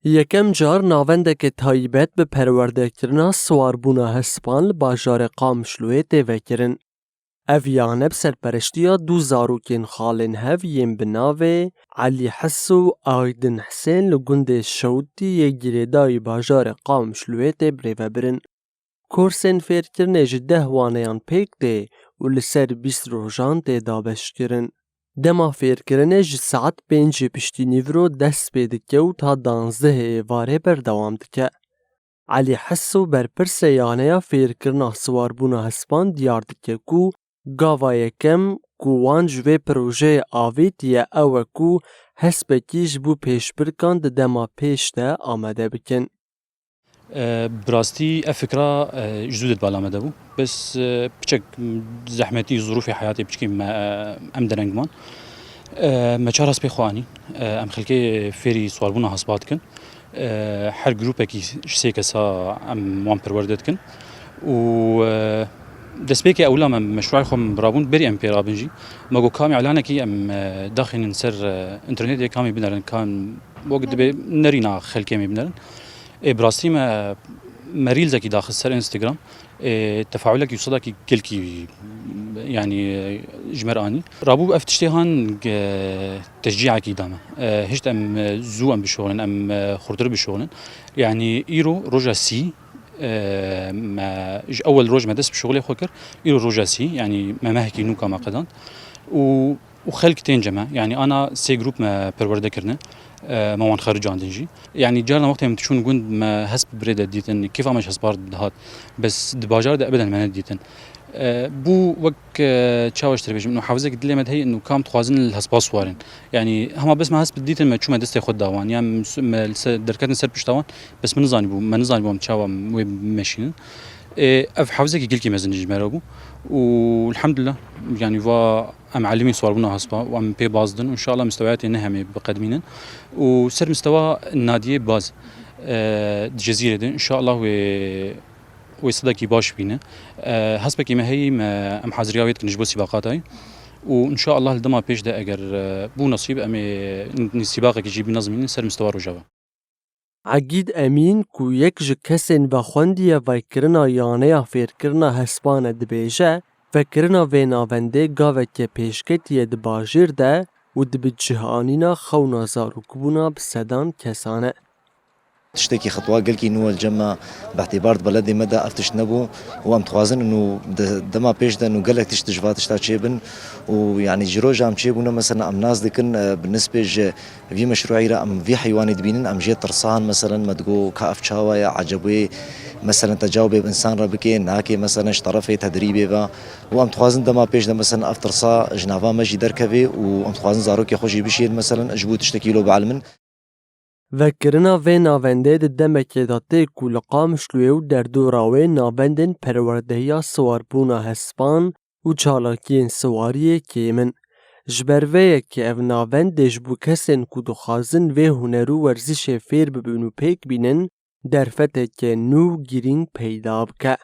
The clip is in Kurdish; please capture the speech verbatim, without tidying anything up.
Yekem car navendeke taybet bi perwerdekirina siwarbûna hespan li bajarê Qamişloyê tê vekirin. Ev yane bi serpereştiya du zarokên xalên hev yên bi navê Elî Hiso û Aydin Hisên li gundê Şewtî yê girêdayî bajarê Qamişloyê tê birêvebirin. Kursên fêrkirinê ji deh waneyan pêk tê û li ser bîst rojan tê dabeşkirin. Dema fêrkirinê ji saet pêncê piştî nîvro dest pê dike û ta danzdehê êvarê berdewam dike. Elî Hiso, berpirsê yaneya fêrkirina siwarbûna hespan, diyar dike ku gava yekem ku wan ji vê projeyê avêtiye ew e ku hespekî ji bo pêşbirkan di dema pêş de amade bikin. E, bi rastî ev fikra, e, ji zû de di bala me de bû. Bes, e, piçek zehmetî, zirûfê heyatê piçkî me, e, em dereng man. E, me çar hespê xwe anîn. E, em xelkê fêrî siwarbûna hespa dikin. E, her grûpekî ji sê kesa em wan perwerde dikin. Û, e, destpêkê ewla me meşruay xwe rabûn, berî em pê rabin jî. Me got, kamî elanekî em, e, daxînin ser, e, înternetê, kamî binerin, kam wek dibe nerîna xelkê me binerin. Ê, bi rastî me, me rîlzekî daxist ser Instagram. Ê, tefaulekî û sedakî gelkî, yanî, ji me re anî. Rabû ev tiştê han, e, teşcîyekî da me. E, hişt em, e, zû em bişuxulin, em, e, xurtir bişuxulin. Yanî îro roja sî, e, me ji ewel roj me dest bi şuxulê xwe kir. Îro roja sî, yanî me mehekî nû ka me qedand. Û û xelk tên cem e. Yanî ana sê grûp me perwerde kirine. E, me wan xericandin jî. Yanî carna wextê em diçûn gund me hesp bi rê de dîtin, kêfa me ji hespa re dihat. Bes di bajar de ebeden me nedîtin. E, bû wek, e, çawa ji te re bêjim, û hafizekî dilê me de heye, û kam dixwazin li hespa siwarin. Yanî hema bes me hesp didîtin, me çûme destê xwe da wan. Yan me, me li ser, derketin ser pişta wan, bes min nizanîbû, me nizanîbû em çawa wê meşînin. E, ev hafizekî gelkî mezin ji me re bû. Û elhamdulillah, yanî va em elimî siwarbûna hespa û em pê baz din û înşallah mistewayatê ne hemê biqedimînin. Û ser mistewa Nadiyê Baz, e, di Cezîrê de înşallah wê, wê sedekî baş bîne. E, hespekî me heyî me em haziriya wê dikin ji bo sîbaqatayê. Û înşallah li dema pêş de eger, e, bû nesîb em ê sîbaqekî jî binezmînin ser mistewa Rojava. Egîd Emîn ku yek ji kesên vexwendiye vekirina yaneya fêrkirina hespan e dibêje, vekirina vê navendê gaveke pêşketî ye di bajêr de û di bi cihanîna xewna zarokbûna bi sedan kesan e. Tiştekî xetwa gelkî nû li cem me, bi îtîbar di beledê me de ev tişt nebû û em dixwazin û di dema pêş de nû gelek tişt ji va tişta çêbin û yanî ji roja em çêbûne mesela em nas dikin, e, bi nisbê ji vî meşruî re em vî heywanê dibînin, em jê tirsan, meselen, me digo ka ev çawa ye, eceb wê, meselen, tecawbê bi însan re bike, nake, meselen, ji terefê tedrîbê ve. Û em dixwazin dema pêş de, meselen, ev tirsa ji nava me jî derkeve û em dixwazin zarokê xwe jî bişîrin, meselen, ji bo tiştekî lo bielimin. Vekirina vê navendê di demekê de tê ku li Qamişloyê û derdora wê navendên perwerdehiya siwarbûna hespan û çalakiyên siwariyê kêm in. Ji ber vê yekê ev navend dê ji bo kesên ku dixwazin vê huner û werzişê fêr bibin û pêk bînin, derfeteke nû girîng peyda bike.